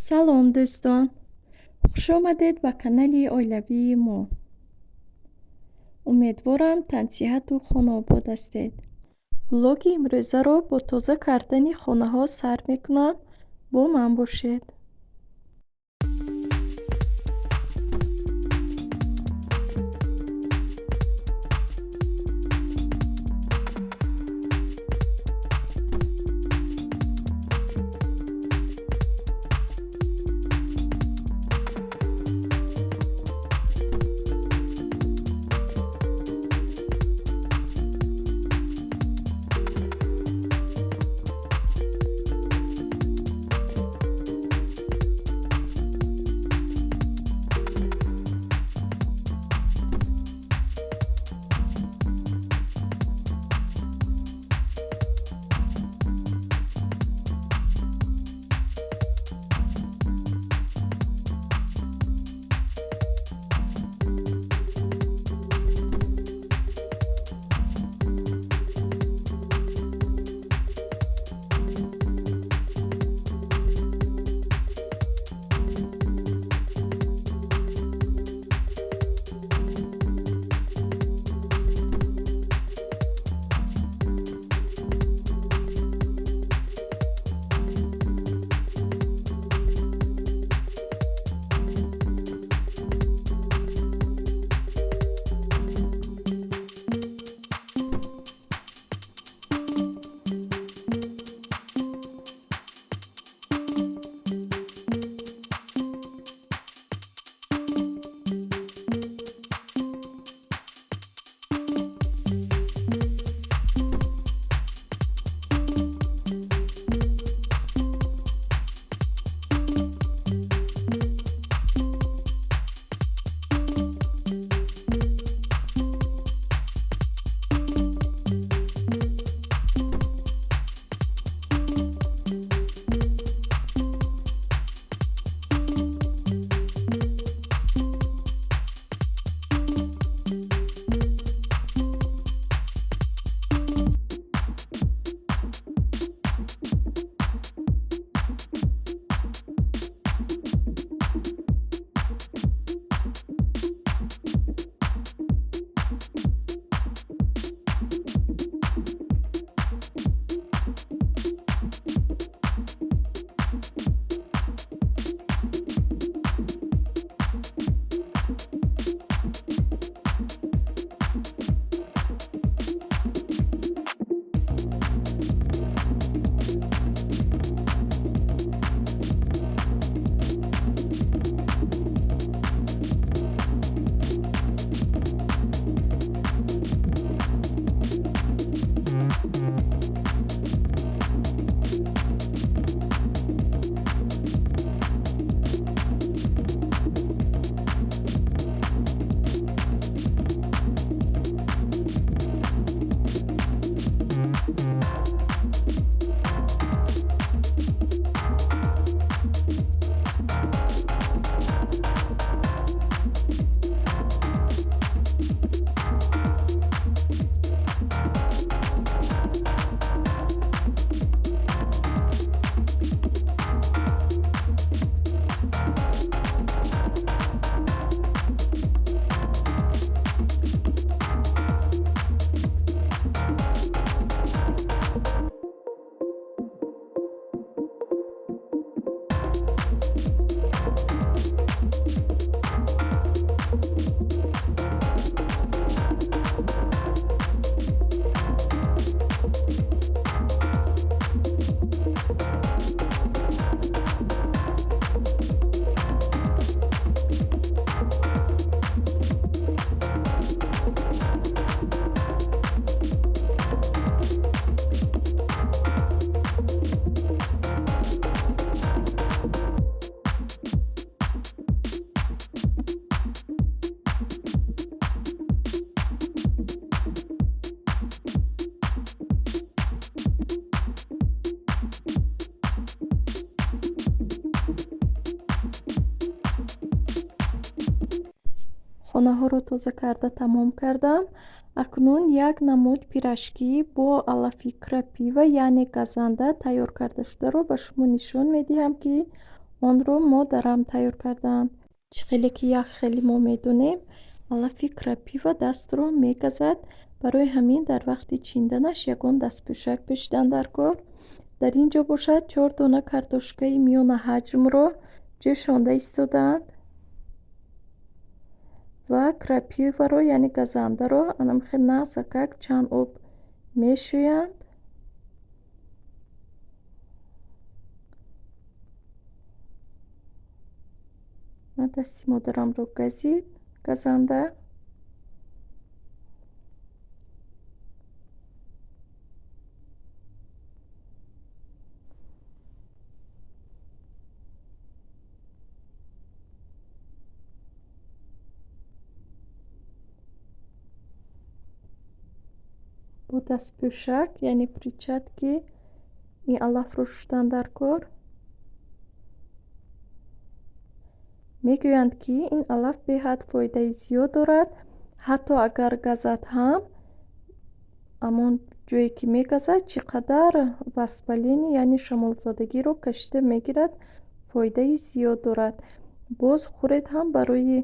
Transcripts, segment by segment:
Салом, дӯстон! Хушомадед ба канали оилавии мо. Умедворам, тансиҳату хонаобод ҳастед. Влоги имрӯзаро бо тоза кардани хонаҳо сар мекунам. Бо ман бошед. Хонаҳоро тоза карда тамом кардам. Акнун як намуд пирожки бо алафи крапива, яъне газанда, тайёр карда шударо ба шумо нишон медиҳам, ки Онро модарам тайёр кардаанд. Чӣ хеле ки як хеле мо медонем, алафи крапива дастро мегазад. Барои ҳамин дар вақти чинданаш ягон дастпӯшак пӯшидан дар кор. Дар ин ҷо бошад, чор дона картошкаи миёнаҳаҷмро ҷӯшонда истодаанд ва крапиваро, яъне газандаро, анамхел нағзакак чанд об мешӯянд. Дасти модарамро газид газанда. Бо дастпӯшак, яъне перчатки, ин алафро шуштан дар кор. Мегӯянд, ки ин алаф беҳад фоидаи зиёд дорад. Ҳатто агар газад ҳам, ҳамон ҷое ки мегазад, чӣ қадар воспаление, яъне шамолзадагиро кашида мегирад, фоидаи зиёд дорад. Боз хӯред ҳам барои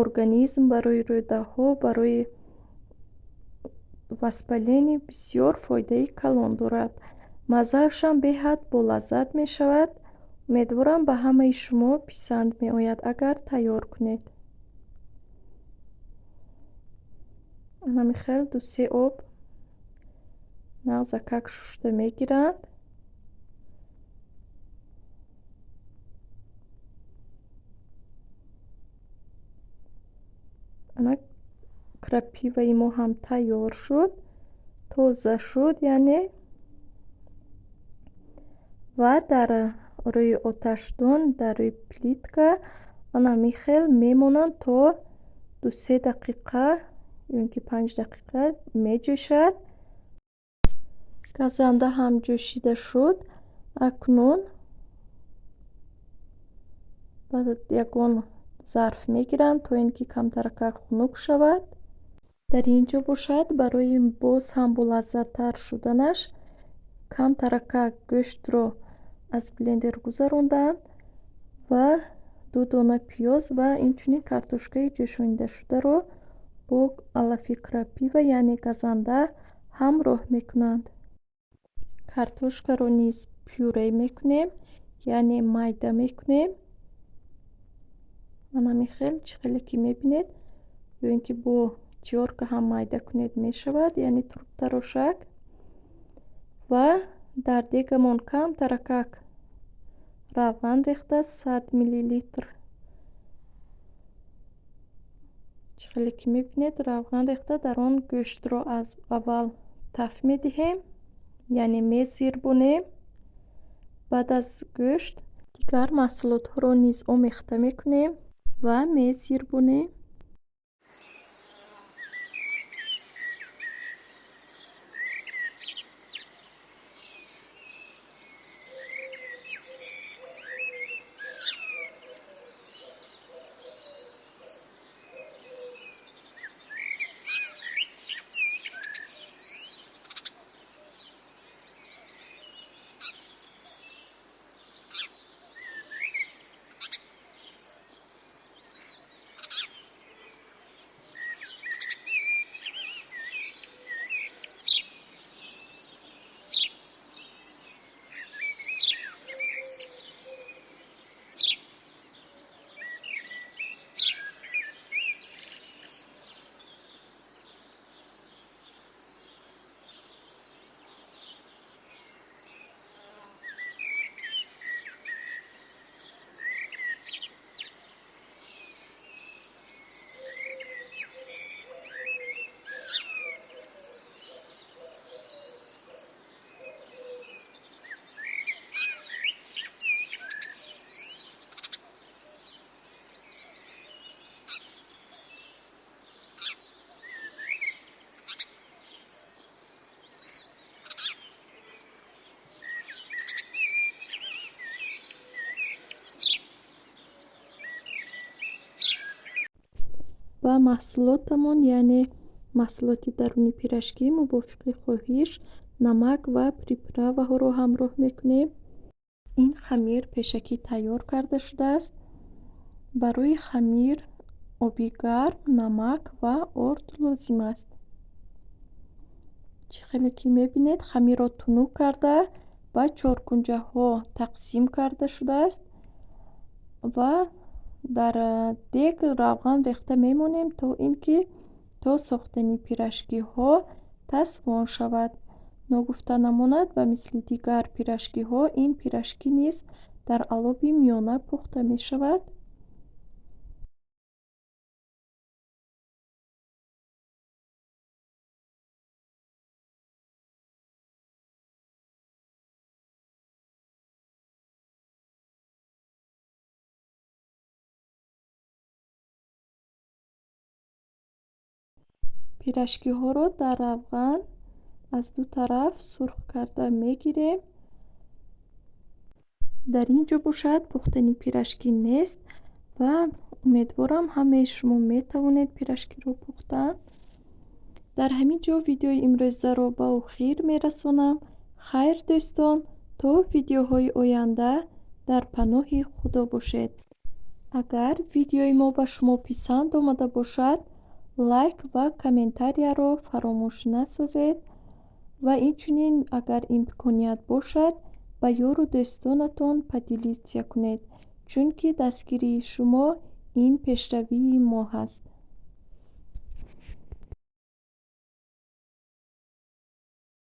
организм, барои рӯдаҳо, барои воспаление бисёр фоидаи калон дорад. Маззаашам беҳад болаззат мешавад. Умедворам, ба ҳамаи шумо писанд меояд, агар тайёр кунед. Анами хел ду-се об нағзакак шушта мегиранд. Ана, крапиваи мо ҳам тайёр шуд, тоза шуд, яъне. Ва дар рӯи оташдон, дар рӯи плитка анами хел мемонанд, то 2-се дақиқа ё ин ки 5 дақиқа меҷӯшад. Газанда ҳам ҷӯшида шуд. Акнун ба ягон зарф мегиранд, то ин ки камтаракак хунук шавад. Дар ин ҷо бошад, барои боз ҳам болаззаттар шуданаш камтаракак гӯштро аз блендер гузаронданд ва ду дона пиёз ва инчунин картошкаи ҷӯшонидашударо бо алафи крапива, яъне газанда, ҳамроҳ мекунанд. Картошкаро низ пюре мекунем, яъне майда мекунем. Анами хел, чӣ хеле ки мебинед, ё ин ки бо тёрка ҳам майда кунед мешавад, яъне трубтарошак. Ва дар дегамон камтаракак равған рехта, 100 миллилитр, чӣ хеле ки мебинед, равған рехта, дар он гӯштро аз аввал таф медиҳем, яъне мезирбонем. Баъд аз гӯшт дигар маҳсулотҳоро низ омехта мекунем ва мезирбонем. Ба маҳсулотамон, яъне маҳсулоти даруни пирожки, мувофиқи хоҳиш намак ва приправаҳоро ҳамроҳ мекунем. Ин хамир пешакӣ тайёр карда шудааст. Барои хамир оби гарм, намак ва орд лозим аст. Чӣ хеле ки мебинед, хамирро тунук карда, ба чоркунҷаҳо тақсим карда шудааст ва дар дег равған рехта мемонем, то ин ки то сохтани пирожкиҳо тасвон шавад. Ногуфта намонад, ба мисли дигар пирожкиҳо ин пирожки низ дар алоби миёна пухта мешавад. Пирожкиҳоро дар равған аз ду тараф сурх карда мегирем. Дар ин ҷо бошад, пухтани пирожки нест ва умедворам, ҳамаи шумо метавонед пирожкиро пухтан. Дар ҳамин ҷо видеои имрӯзаро ба охир мерасонам. Хайр, дӯстон, то видеоҳои оянда дар паноҳи Худо бошед. Агар видеои мо ба шумо писанд омада бошад, лайк ва комментарияро фаромӯш насозед ва инчунин, агар имконият бошад, ба ёру дӯстонатон поделиться кунед, чунки дастгирии шумо ин пешравии мо ҳаст.